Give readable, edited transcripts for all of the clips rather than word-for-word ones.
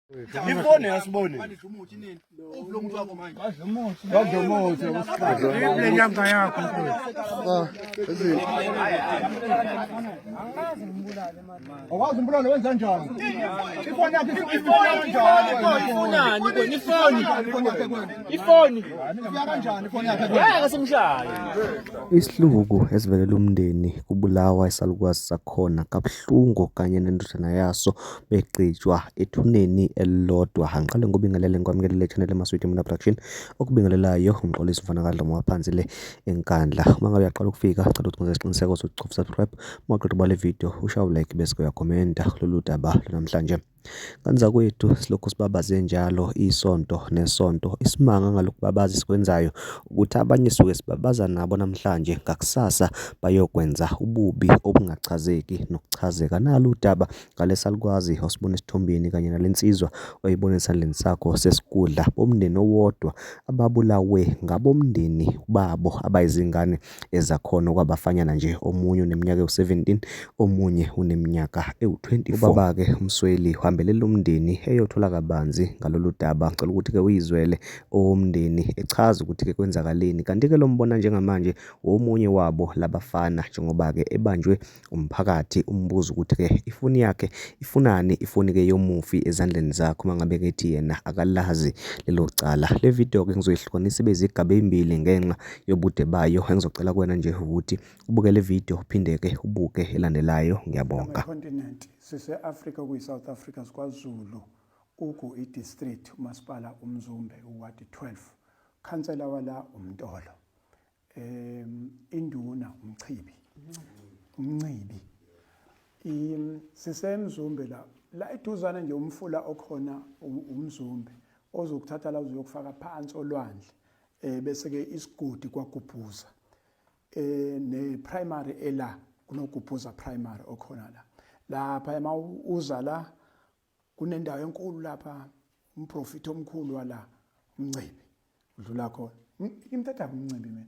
Ifoni yasibone. Le nyanga yakho mfowethu. Awakwazi umbulale wenza njani? Ifoni yakhe ifoni kanjani? Ifunani kwena ifoni? Ifoni yakhe kwena. Ifoni. Ifika kanjani ifoni yakhe kwena? Ngeke simshaye. Isihluku esivelela umndeni kubulawa isalukwazi sakhona kabuhlungu kanye nendodana yaso begqitshwa ethuneni elilodwa. Angiqale ngikubingelele ngikwamukele channel eMaswidi Muna Production okubingelelayo uMxolisi mfana kaDlomo waphansi le eNkandla. Uma ngabe uyaqala ukufika cela ukuthi ngenze isiqiniseko sokucofa subscribe uma uqeda ubala ividiyo ushaye like bese uyakhomenta lolu daba lwanamhlanje. Ngane zakwethu silokhu sibabaze njalo isonto nesonto. Isimanga ngalokhu babaza esikwenzayo ukuthi abanye suke sibabaza nabo namhlanje ngakusasa bayokwenza ububi obungachazeki nokuchazeka. Nalu udaba ngalesalukwazi osibona esithombeni kanye nale nsizwa oyibona esandleni sakho sesikudla bomndeni owodwa ababulawe ngabomndeni babo abayizingane ezakhona okwabafanyana nje omunye uneminyaka ewu-17 omunye uneminyaka ewu-24. Ubaba-ke uMsweli uhambelela umndeni eyothola kabanzi ngalolu daba. Ngicela ukuthi-ke uyizwele owomndeni echaza ukuthi-ke kwenzakaleni. Kanti-ke lo mbona njengamanje womunye wabo labafana njengoba-ke ebanjwe umphakathi umbuza ukuthi-ke ifoni yakhe ifunani ifoni-ke yomufi ezandleni zakho uma ngabe kethi yena akalazi lelo cala. Le video-ke ngizoyihlukanisa ibe izigaba ezimbili ngenxa yobude bayo. Engizocela kuwena nje ukuthi ubuke le video uphinde-ke ubuke elandelayo. Ngiyabonga. Continent sise-Afrika kuyi-South Africa siKwaZulu ugu i-district umasipala uMzumbe uwadi 12 khansela wala uMtolo induna umchibi umncibi sisemzumbe la la eduzane nje umfula okhona umzumbe ozokuthatha la uzokufaka phansi olwandle bese ke isigodi kwagubhuza ne primary ela kunogubhuza primary okhona la lapha ema uza la Kunendawo enkulu lapha umprofiti omkhulu wala umncibi udlula khona. Imthatha umncibi mina.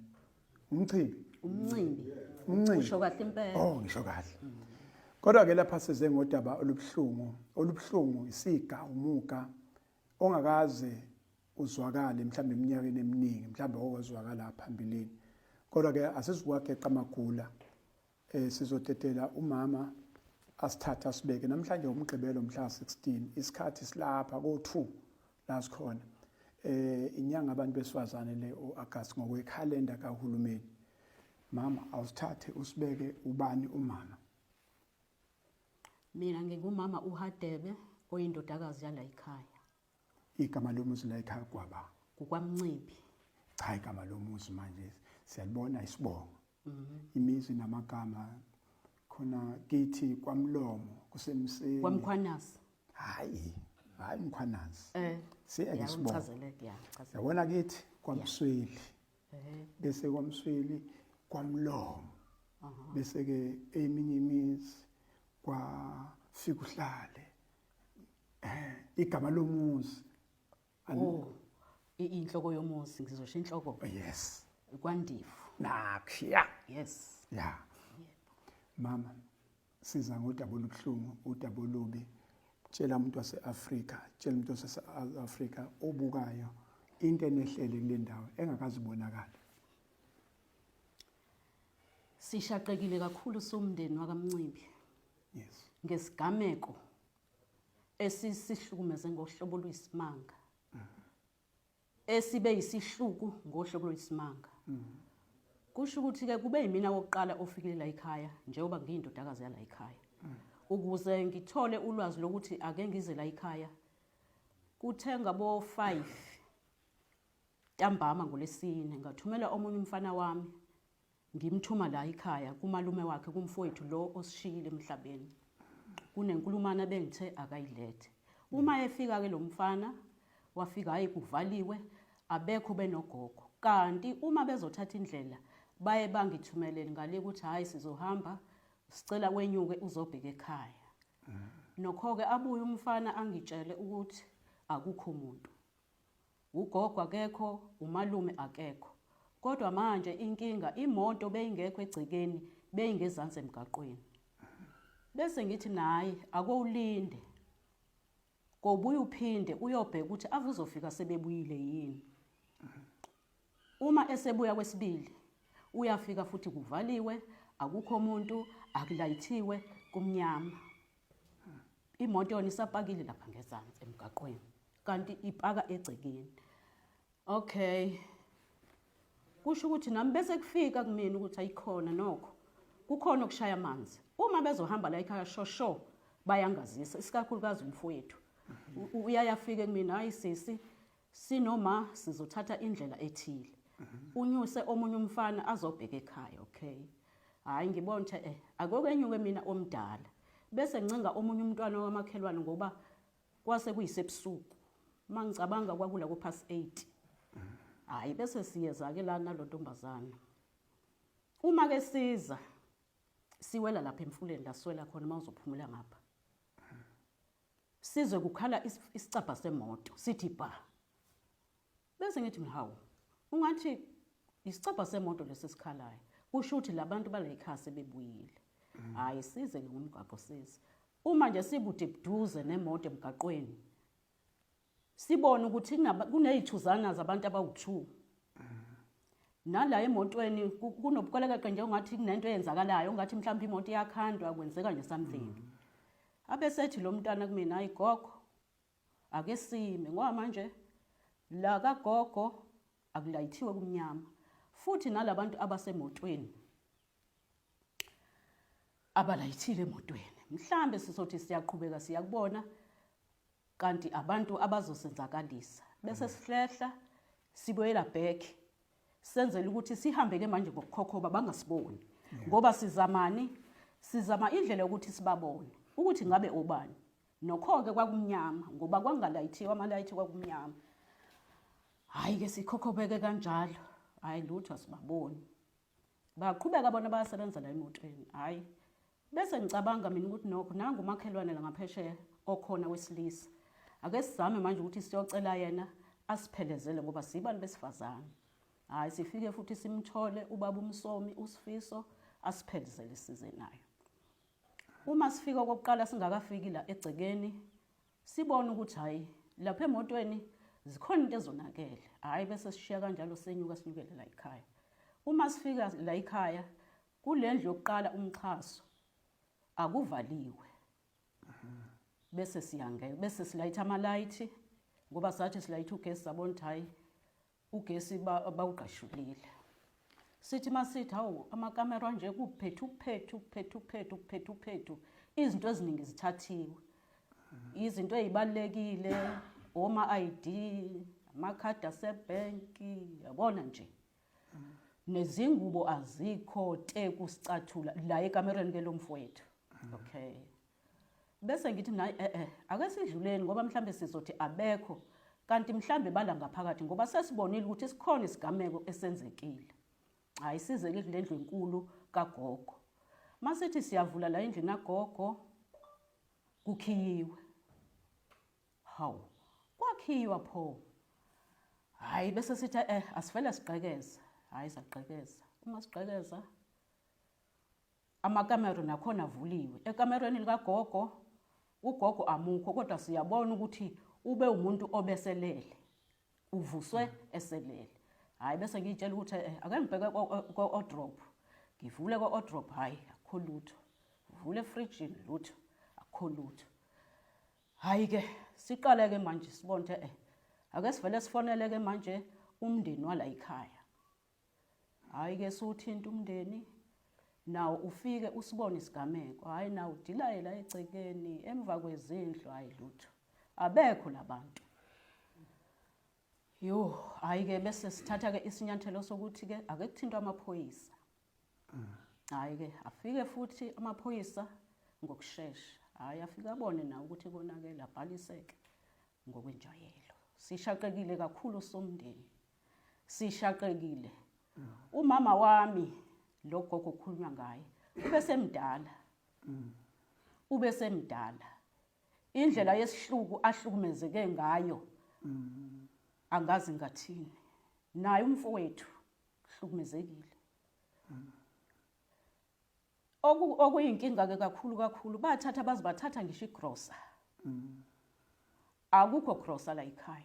Umchibi. Umncimbi. Umncibi. Usho kahle impela. Oh ngisho kahle. Kodwa ke lapha size ngodaba olubuhlungu, olubuhlungu isiga umuga ongakaze uzwakale mhlawumbe eminyakeni eminingi, mhlawumbe okwazwakala phambilini. Kodwa ke asizuwageqa amagula Sizodedela umama asithathe asibeke namhlanje umgqibelo mhla 16 isikhathi silapha ko2 la sikhona inyanga abantu besifazane le uAugust ngokwekhalenda kahulumeni mama awusithathe usibeke ubani umama. Mina ngingumama uHadebe oyindodakazi yala ekhaya. Igama lomuzi la ekhaya kwaba KukwaMncibi. Cha igama lomuzi manje siyalibona isibongo. Imizi namagama khona kithi kwamlomo kusemseni. KwaMkhwanazi. Hayi, hayi Mkhwanazi. Siyeke Ya isibongo. ngichazeleke ya ngichazele. Yabona kithi kwaMsweli. Bese kwaMsweli kwamlomo. Bese ke eminye imizi kwafika uhlale. Igama lomuzi. Oh, inhloko yomuzi ngizosho inhloko. Yes. KwaNdifu. Nakhiya. Yes. Ya. Mama siza ngodaba olubuhlungu, udaba olubi. Tshela umuntu wase-Afrika, tshela umuntu wase-South Africa obukayo into enehlele kule ndawo engakazibonakala. Sishaqekile kakhulu somndeni wakaMncibi. Yes. Ngesigameko esisihlukumeze ngohlobo oluyisimanga. Esibe yisihluku ngohlobo oluyisimanga. Kusho ukuthi ke kube yimina wokuqala ofikile la ekhaya njengoba ngiyindodakazi yala ekhaya. Ukuze ngithole ulwazi lokuthi ake ngize la ekhaya kuthe ngabo 5 ntambama ngolesine ngathumela omunye umfana wami Ngimthuma la ekhaya kumalume wakhe kumfowethu lo osishiyile emhlabeni. Kunenkulumana bengithe akayilethe. Uma efika ke lo mfana wafika hayi kuvaliwe abekho benogogo. Kanti uma bezothatha indlela baye bangithumelele ngale ukuthi hayi sizohamba sicela wenyuke uzobheka ekhaya. Nokho-ke abuye umfana angitshele ukuthi akukho muntu. Ugogo akekho, umalume akekho. Kodwa manje inkinga imoto beyingekho egcekeni beyingezansi emgaqweni. Bese ngithi nayi akowulinde. Kobuye uphinde uyobheka ukuthi ave uzofika sebebuyile yini. Uma esebuya kwesibili uyafika futhi kuvaliwe, akukho muntu, akulayithiwe, kumnyama. Imoto yona isapakile lapha ngezansi emgaqweni kanti ipaka egcekeni. Okay. Kusho ukuthi nami bese kufika kumina ukuthi ayikhona nokho. Kukhona okushaya amanzi. Uma bezohamba la ekhaya shosho bayangazisa isikakhulukazi umfowethu. Uyayafika kumina hayi sisi sinoma sizothatha indlela ethile. Unyuse omunye umfana azobheka ekhaya okay. Hayi ngibona ukuthi eh akokenyuke mina omdala. Bese ngincenga omunye umntwana wamakhelwane ngoba kwase kuyisebusuku uma ngicabanga kwakula ko-past 8 hhayi bese siyeza-ke la nalo ntombazana uma ke siza siwela lapha emfuleni la siwela khona uma uzophumula ngapha sizwe kukhala isicabha semoto sithi bha Bese ngithi mina hawu ungathi isicabha semoto lesi esikhalayo kusho ukuthi labantu bale khaya sebebuyile. Hayi size ke ngomgwaqo size. Uma nje sikude buduze nemoto emgaqweni sibone ukuthi kuney'thuzana zabantu abawu-two nala emotweni kunobukwelekeqe nje ungathi kunento eyenzakalayo ungathi mhlawumbe imoto iyakhandwa kwenzeka nje something abesethi lo mntwana kumina hayi gogo Ake sime ngoba manje la kagogo akulayithiwe kumnyama futhi nalabantu abasemotweni abalayithile emotweni mhlambe sizothi siyaqhubeka siyakubona kanti abantu abazosenzakalisa bese sihlehla sibuyela back senzela ukuthi sihambe ke manje ngokukhokhoba bangasiboni ngoba sizamani sizama indlela yokuthi sibabone ukuthi ngabe obani Nokho-ke kwakumnyama ngoba kwangalayithiwe amalayithi kwakumnyama. Hhayi-ke sikhokhobeke kanjalo, hhayi lutho asibaboni. Baqhubeka bona bayasebenza la emotweni, hhayi. Bese ngicabanga mina ukuthi nokho nangu umakhelwane la ngaphesheya okhona wesilisa. Ake sizame manje ukuthi siyocela yena asiphelezele ngoba sibantu besifazane. Hhayi sifike futhi simthole ubaba uMsomi uSifiso asiphelezele size naye. Uma sifika okokuqala singakafiki la egcekeni sibone ukuthi hhayi lapha emotweni zikhona into ezonakele hhayi bese sishiya kanjalo senyuka sinyukele la ekhaya uma sifika la ekhaya kule ndlu yokuqala umxhaso akuvaliwe bese siyangena bese silayitha amalayithi ngoba sathi silayitha ugesi sabona ukuthi hhayi ugesi bawugqashulile sithi masithi hawu amakamera nje kuphethu kuphethu kuphethu kuphethu kuphethu kuphethu izinto eziningi zithathiwe izinto ezibalekile oma ID amakhadi asebhenki yabona nje nezingubo azikho te kusicathula la ekamereni ke lomfowethu okay Bese ngithi mina eh eh ake sidluleni ngoba mhlambe sizothi abekho kanti mhlambe bala ngaphakathi ngoba sesibonile ukuthi sikhona isigameko esenzekile. Hayi size ke kule ndlu enkulu kagogo. Masithi siyavula la endlini kagogo kukhiyiwe. Hawu, kwakhiywa pho. Hayi bese sithi eh asivele sigqekeze. Hayi sagqekeza. Uma sigqekeza Amakamero nakhona avuliwe. Ekamerweni likagogo, ugogo amukho kodwa siyabona ukuthi ube umuntu obeselele. Uvuswe eselele. Hhayi bese ngiyitshela ukuthi eh, ake ngibheke ko-odrop. Ngivule ko-odrop, hhayi akukho lutho. Ngivule efrijini, lutho, akukho lutho. Hhayi-ke siqale-ke manje sibone ukuthi eh, ake sivele sifonele-ke manje umndeni wala ekhaya. Hhayi ke suwuthinta umndeni nawo ufike usibone isigameko hhayi nawo udilaye la egcekeni emva kwezindlu hhayi lutho abekho labantu yo hhayi ke bese sithatha ke isinyathelo sokuthi ke ake kuthintwe amaphoyisa hhayi ke afike futhi amaphoyisa ngokushesha hhayi afike abone nawo ukuthi konakele abhaliseke ngokwenjwayelo sishaqekile kakhulu somndeni sishaqekile umama wami lo gogo okhulunywa ngaye ubesemdala ubesemdala indlela yesihluku ahlukumezeke ngayo angazi ngathini naye umfowethu hlukumezekile Okuyinkinga ke kakhulu kakhulu bathatha baze bathatha ngisho igrosa. Akukho grosa la ekhaya.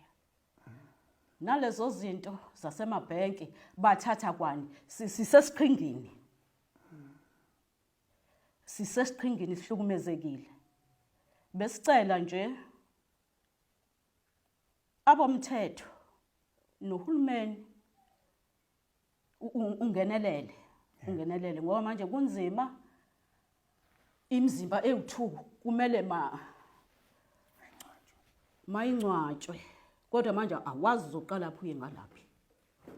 Nalezo zinto zasemabhenki bathatha kwani sisesiqhingini. Sisesiqhingini sihlukumezekile. Besicela nje abomthetho nohulumeni ungenelele ungenelele ngoba manje kunzima imizimba ewu-2 kumele ma mayingcwatshwe kodwa manje awazi uzoqala phi uye ngalaphi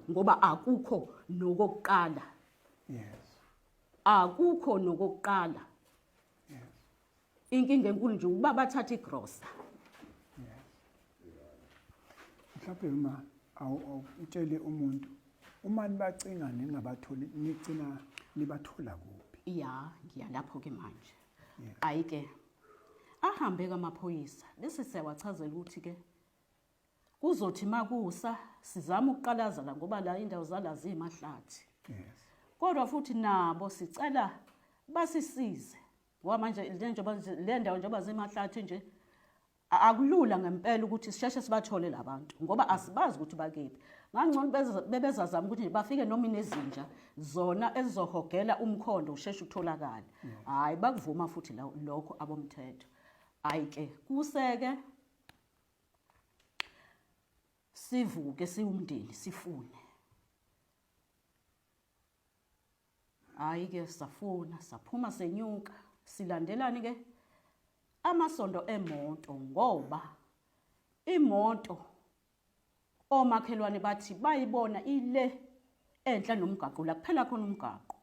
ngoba akukho nokokuqala yes akukho nokokuqala yes inkinga enkulu nje ukuba bathatha igrosa mhlawumbe uma utshele umuntu uma nibacinga ningabatholi nigcina nibathola kuphi ya ngiya lapho ke manje ayi ke ahambe kamaphoyisa bese siyawachazela ukuthi ke Kuzothi makusa sizama ukuqalaza la ngoba la indawo zala ziyimahlathi. Yes. Kodwa futhi nabo sicela basisize ngoba manje le njengoba le ndawo njengoba zimahlathi nje akulula ngempela ukuthi sisheshe sibathole labantu ngoba asibazi ukuthi bakephi. Ngangcono bebezazama ukuthi nje bafike noma inezinja zona ezizohogela umkhondo usheshe utholakale. Hayi bakuvuma futhi lokho abomthetho. Hayi ke kuseke sivuke siwumndeni sifune hayi ke safuna saphuma senyuka silandelani ke amasondo emoto ngoba imoto omakhelwane bathi bayibona ile enhla nomgaqo la kuphela khona umgaqo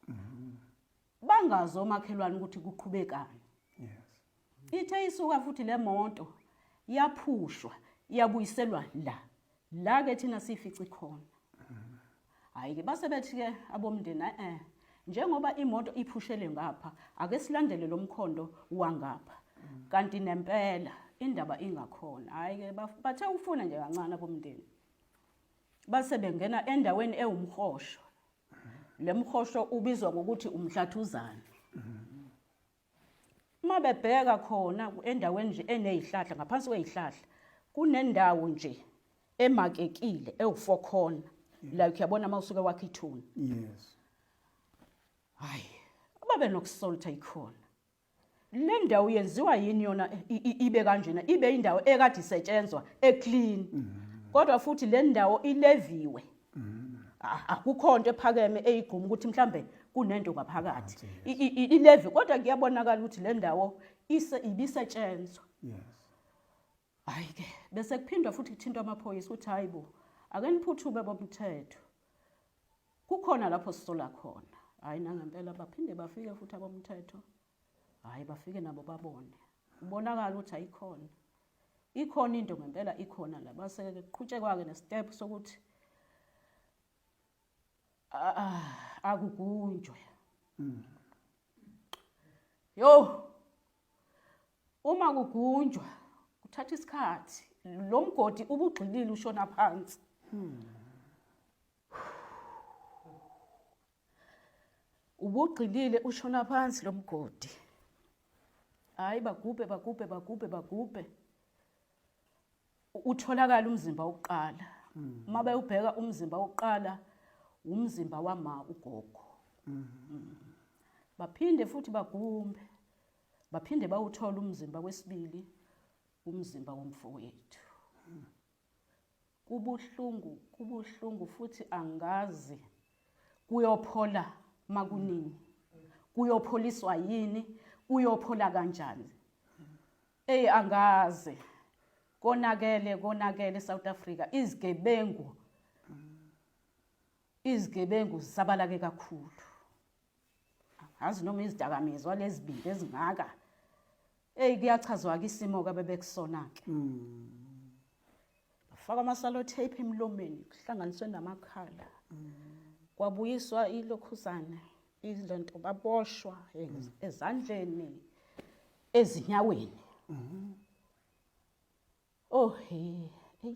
bangazi omakhelwane ukuthi kuqhubekani yes Ithe isuka futhi le moto yaphushwa yabuyiselwa la. La ke thina siyifice khona. Hayi ke base bethi ke abomndeni eh njengoba imoto iphushele ngapha ake silandele lo mkhondo wangapha. Kanti nempela indaba ingakhona. Hayi ke bathe ufuna nje kancane abomndeni. Base bengena endaweni ewumhosho. Le mhosho ubizwa ngokuthi umhlathuzana. Uma bebheka khona endaweni nje enezihlahla ngaphansi kwezihlahla kunendawo nje emakekile ewu-four corner like uyabona uma usuke wakha ithuna yes hayi babe nokusoltha ikhona le ndawo yenziwa yini yona ibe kanjena ibe indawo ekade isetshenzwa eclean kodwa futhi le ndawo ileviwe Akukho nto ephakeme eyigquma ukuthi mhlambe kunento ngaphakathi. Ilevi kodwa kuyabonakala ukuthi le ndawo ise ibisetshenzwa. Yes. Hayi ke bese kuphindwa futhi kuthintwa amaphoyisa ukuthi hayi bo ake niphuthume bomthetho. Kukhona lapho sisola khona. Hayi nangempela baphinde bafike futhi abomthetho. Hayi bafike nabo babone. Kubonakala ukuthi ayikhona. Ikhona into ngempela ikhona la base ke kuqhutshekwa ke nestep sokuthi akugunjwe. Yo uma kugunjwa kuthatha isikhathi lo mgodi ubugxilile ushona phansi. Ubugxilile ushona phansi lo mgodi. Hayi bagubhe bagubhe bagubhe bagubhe. Utholakala umzimba wokuqala. Uma bewubheka umzimba wokuqala umzimba wama ugogo. Baphinde futhi bagumbe. Baphinde bawuthola umzimba wesibili umzimba womfowethu. Kubuhlungu, kubuhlungu futhi angazi kuyophola makunini. Kuyopholiswa yini? Kuyophola kanjani? Ey angazi. Konakele, konakele eSouth Africa izigebengu. Izigebengu zisabalake kakhulu. Angazi noma izidakamizwa lezibindi ezingaka. Eyi kuyachazwa-ke isimo-ke abebekusona-ke. Bafaka ama-sellotape emlomeni kuhlanganiswe namakhala. Kwabuyiswa ilokhuzana ilento baboshwa ezandleni ezinyaweni. Oh hey, hey.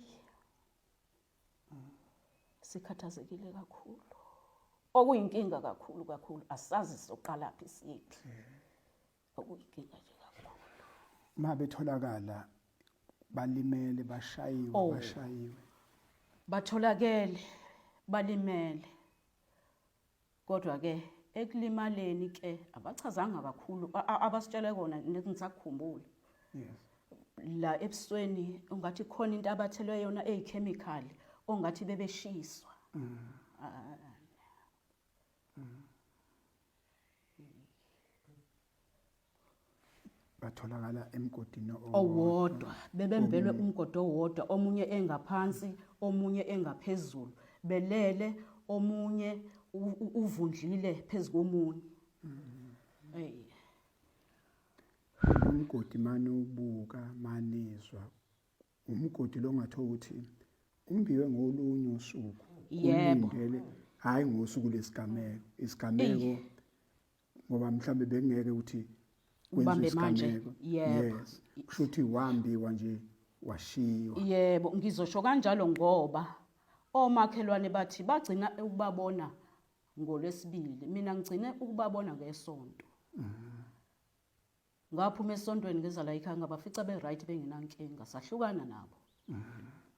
Sikhathazekile kakhulu. Okuyinkinga kakhulu kakhulu asazi sizoqalaphi siphi. Okuyinkinga nje kakhulu. Uma betholakala Balimele, bashayiwe, Oh. bashayiwe. Batholakele balimele. Kodwa ke ekulimaleni ke abachazanga kakhulu abasitshele kona ngisakukhumbula. Yes. La ebusweni ungathi khona into abathelwe yona eyichemical ongathi bebeshiswa. Batholakala emgodini owodwa bebembelwe umgodi owodwa, omunye engaphansi omunye engaphezulu, belele, omunye uvundlile phezu komunye. Hey. Umgodi mane ubuka manizwa umgodi lo ngathi ukuthi umbiwe ngolunye usuku. Yebo. Ulindele hayi ngosuku lesigameko, isigameko ngoba mhlambe bekungeke ukuthi kwenziwe Ubambe manje. isigameko. Yebo. Yes, kusho ukuthi wambiwa nje washiywa. Yebo, ngizosho kanjalo ngoba omakhelwane bathi bagcina ukubabona ngolwesibili, mina ngigcine ukubabona ngesonto. Ngaphuma esontweni ngeza la ekhaya ngabafica be-right bengenankinga, sahlukana nabo.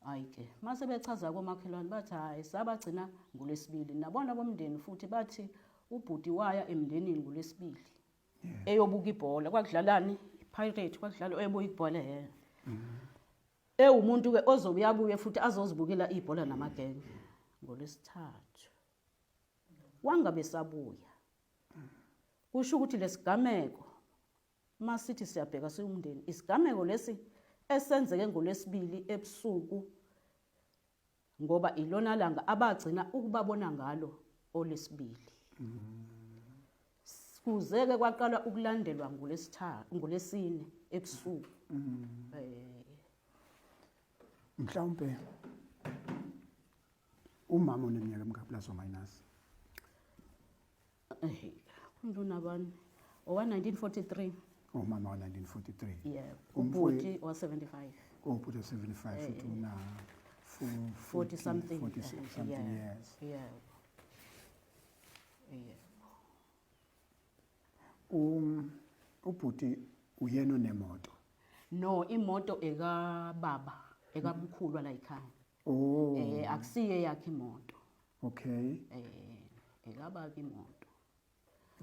Hayi ke, mase bechaza komakhelwane bathi hayi sabagcina ngolwesibili. Nabona bomndeni futhi bathi ubhuti waya emndenini ngolwesibili eyobuka ibhola. Kwakudlalani? Pirate kwakudlala, eyobuka ibhola he. Ewumuntu ke ozobuya abuye futhi azozibukela ibhola namagenge ngolwesithathu. Wangabe sabuya. Kusho ukuthi lesigameko masithi siyabheka siwumndeni, isigameko lesi esenzeke ngolwesibili ebusuku ngoba ilona langa abagcina ukubabona ngalo olwesibili. Kuzeke kwaqala ukulandelwa ngolwesithathu, ngolwesine ebusuku. Mhlawumbe umama oneminyaka emingaki plus or minus? Umuntu unabani? Owa 1943. Umama wa 1943. Yebo. Ubhuti wa 75. Ubhuti wa 75 futhi una 40 something. 40 something years. Yebo. Yebo. Ubhuti uyena onemoto? No, imoto ekababa, ekamkhulu la ekhaya. Oh. Akusiye yakhe imoto. Okay. Ekababa imoto.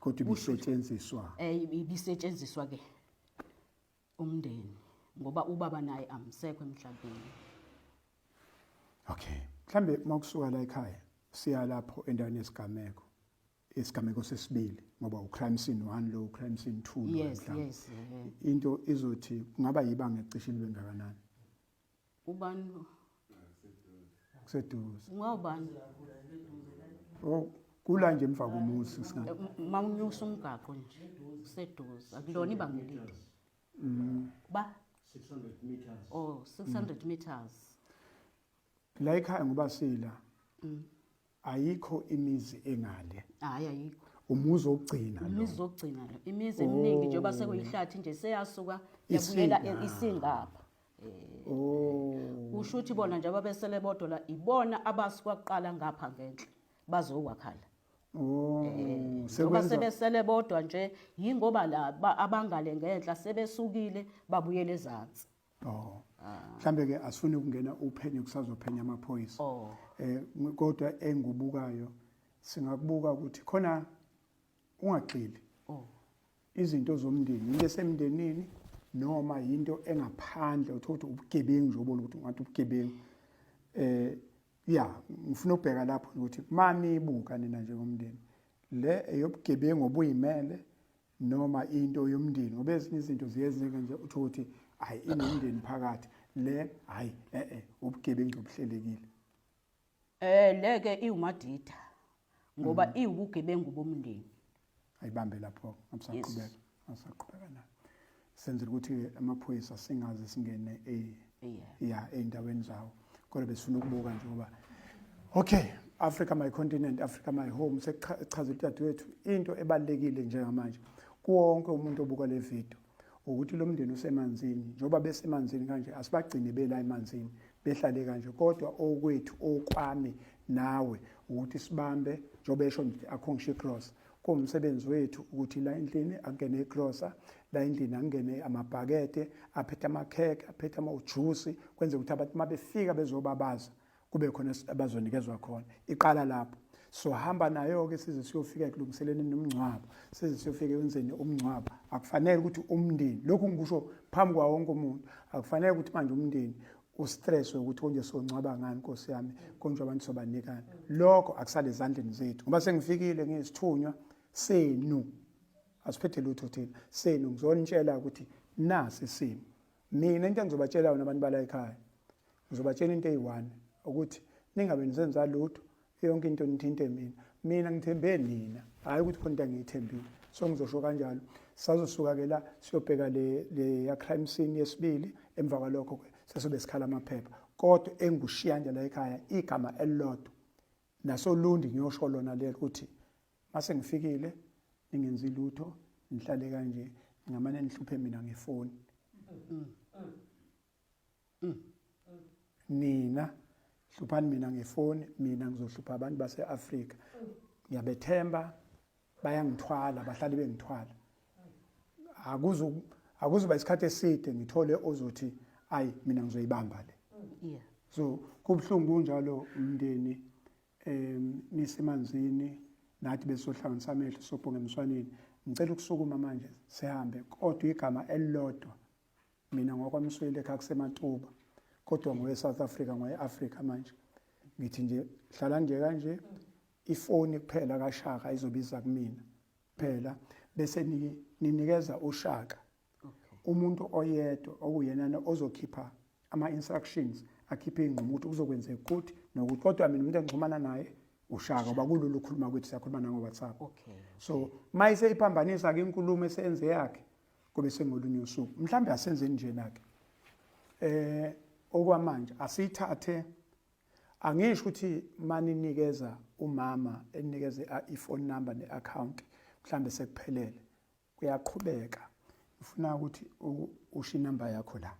Kodwa ibisetshenziswa? Ibisetshenziswa ke umndeni ngoba ubaba naye amsekho emhlabeni. Okay. Mhlambe makusuka la ekhaya siya lapho endaweni yesigameko. Isigameko sesibili ngoba ucrime scene 1 lo, crime scene 2 lo. Yes, mhlawumbe. Yes. Into izothi kungaba yibanga ecishe libe ngakanani? Ubani? Kuseduze. Ungawubani? Oh, kula nje emva komuzi singa. Mawunyusa umgaqo nje kuseduze, akulona ibanga elide. Ba 600 meters. Oh, 600 meters. La ekhaya ngoba sila. Ayikho imizi engale. Hayi ayikho. Umuzi wokugcina lo. Umuzi wokugcina lo. Imizi eminingi njengoba sekuyihlathi nje seyasuka yabuyela isingapha. Oh. Kusho ukuthi bona nje ababesele bodwa la ibona abasuka kuqala ngapha ngenhla bazokwakhala. Oh, Njengoba sekwenza sebesele bodwa nje yingoba la abangale ngenhla sebesukile babuyele ezansi. Oh. Mhlambe ke asifuni ukungena uphenyo, kusazophenya amaphoyisa. Oh. Kodwa engubukayo singakubuka ukuthi khona ungagxili. Oh. Izinto zomndeni, into esemndenini noma into engaphandle uthola ukuthi ubugebengu nje obona ukuthi ungathi ubugebengu. Ya, ngifuna ukubheka lapho ukuthi manibuka nina njengomndeni le eyobugebengu obuyimele noma into yomndeni, ngoba ezinye izinto ziyenzeka nje uthola ukuthi hayi inomndeni phakathi, le hayi ubugebengu obuhlelekile. Le ke iwumadida ngoba iwubugebengu bomndeni. Ayibambe lapho, ngisaqhubeka, ngisaqhubeka na. Senzela ukuthi amaphoyisa singaze singene ya ey'ndaweni zawo, kodwa besifuna ukubuka nje ngoba okay, Africa my continent, Africa my home. Sekuchaza udadewethu into ebalulekile njengamanje kuwonke umuntu obuka le video ukuthi lo mndeni usemanzini. Njengoba besemanzini kanje asibagcine bela emanzini behlale kanje, kodwa okwethu okwami nawe ukuthi sibambe njengoba esho nje akho ngisho icross. Kuwumsebenzi wethu ukuthi la endlini akungene igrosa, la endlini akungene amabhakede aphethe amakhekhe, aphethe amajusi, kwenze ukuthi abantu uma befika bezobabaza kube khona abazonikezwa khona. Iqala lapho. Sohamba nayo-ke size siyofika ekulungiseleleni umngcwabo, size siyofika ekwenzeni umngcwabo. Akufanele ukuthi umndeni, lokhu ngikusho phambi kwawo wonke umuntu, akufanele ukuthi manje umndeni ustress ukuthi konje songcwaba ngani nkosi yami, konje abantu sobanikani. Lokho akusale ezandleni zethu ngoba sengifikile ngiyisithunywa senu, asiphethe lutho thina senu. Ngizonitshela ukuthi nasi isimo. Mina into engizobatshela yona abantu bala ekhaya, ngizobatshela into eyi-one ukuthi ningabe nisenza lutho, yonke into nithinte mina. Mina ngithembe nina, hhayi ukuthi khona into engiyithembile. So ngizosho kanjalo. Sazosuka-ke la siyobheka le le ya crime scene yesibili, emva kwalokho-ke sesobe sikhala amaphepha. Kodwa engikushiya nje la ekhaya igama elilodwa nasolundi ngiyosho lona lelo ukuthi mase ngifikile ningenzi lutho, nihlale kanje, ningamane nihluphe mina ngefoni. Nina hluphani mina ngefoni, mina ngizohlupha abantu base-Afrika. Ngiyabethemba, bayangithwala, bahlale bengithwala. Akuzuba isikhathi eside ngithole ozothi ayi mina ngizoyibamba le. So kubuhlungu kunjalo umndeni, nisemanzini nathi besohlanganisa amehlo sobhonga emswaneni. Ngicela ukusukuma manje sihambe, kodwa igama elilodwa mina ngokwaMsweli ekhaya kuseMatuba, kodwa ngoye South Africa, ngoye Africa manje. Ngithi nje hlala nje kanje, ifoni kuphela kaShaka izobiza kumina kuphela, bese ninikeza uShaka umuntu oyedwa okuyenana ozokhipha ama-instructions, akhiphe iy'nqumo ukuthi kuzokwenzeka ukuthi nokuthi. Kodwa mina umuntu engixhumana naye uShaka, ngoba kulula ukukhuluma kwethu, siyakhuluma nango-WhatsApp. So uma iseyiphambanisa-ke inkulumo eseyenze yakhe, kube sengolunye usuku. Mhlawumbe asenzeni njena-ke, okwamanje asiyithathe. Angisho ukuthi maninikeza umama enikeze i-phone number ne-account mhlawumbe sekuphelele, kuyaqhubeka. Ngifuna ukuthi usho inamba yakho la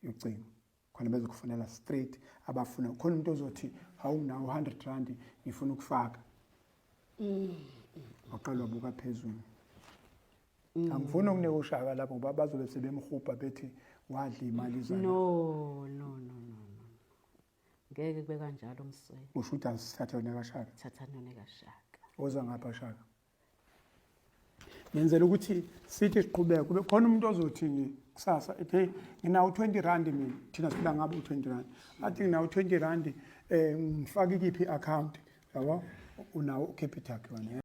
yocingo, khona bezokufonela straight abafuna. Khona umuntu ozothi hawu nginawo 100 rand ngifuna ukufaka, waqala wabuka phezulu. Angifuni ukunika uShaka lapho ngoba bazobe sebemhubha bethi wadla imali zana. No, no, no, no, no, ngeke kube kanjalo Msweli. Usho ukuthi asithathe yona kaShaka? Thathani yona kaShaka. Woza ngapha Shaka. Ngenzela ukuthi sithi siqhubeke, kube khona umuntu ozothi nje kusasa ethi hey nginawo 20 rand mina, thina siphila ngabo u20 rand, athi nginawo 20 rand ngifake kiphi i-account, yabo unawo uCapitec wena.